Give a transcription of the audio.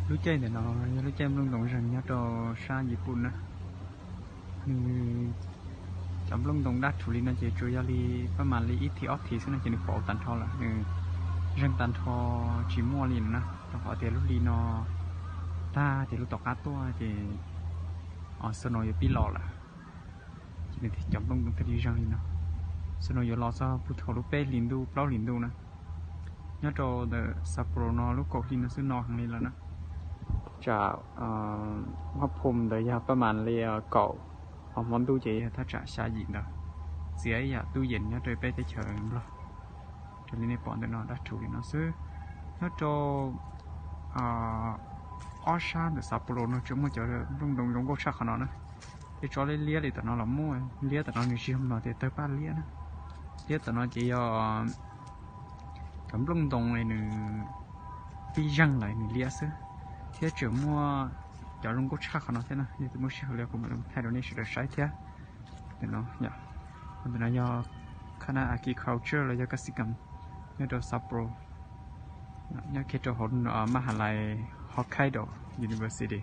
Lub caij ntawm no yog lub caij nplooj ntoo zeeg nyob rau sab Yis Pun na. Nws, cov nplooj ntoo daj rhuv li no ces tsuas yog li paj mas li ib thiv ob thiv xwb no ces nws pauv tag nrho lawm, nws zeeg tag nrho tsis muaj li lawm na, rau qhov tias lub hli no tag ces lub tom qab tuaj ces snow yuav pib los lawm. Ces nws cov nplooj ntoo thiaj li zeeg li no. Snow yuav los txog puag thaum lub peb hlis ntuj plaub hlis ntuj na. Nyob rau ntawm Sapporo no lub kaum hli no xwb no heev li lawm na. Tsam hmo phom ntawd yog paj mas li kaum, hos hmo ntuj ces yog thaj tsam xya yim ntawd. Txiav ib yam tub yees nyob rau peb teb chaws Nplog raws li nej pom ntawm no daj rhuv li no xwb. Nyob rau ob sab ntawm Sapporo no tsuas muaj cov nplooj ntoo zoo nkauj tshaj qhov no na. Tej tsob liab liab li tom no los muaj, liab tom no nws tsis yog mlos tias tawg paj liab na. Liab tom no ces yog cov nplooj ntoo nws pib zeeg lawm nws liab xwb, thiab tseem muaj cov zoo nkauj tshaj qhov no thiab na. Yog tias muaj sij hawm li kuv mam li thaij rau nej sawv daws saib thiab. Ntawm no, ntawm no yog Kana Agriculture los yog Kasikan nyob rau Sapporo, nyob kiag rau hauv maj has lais Hokkaido University.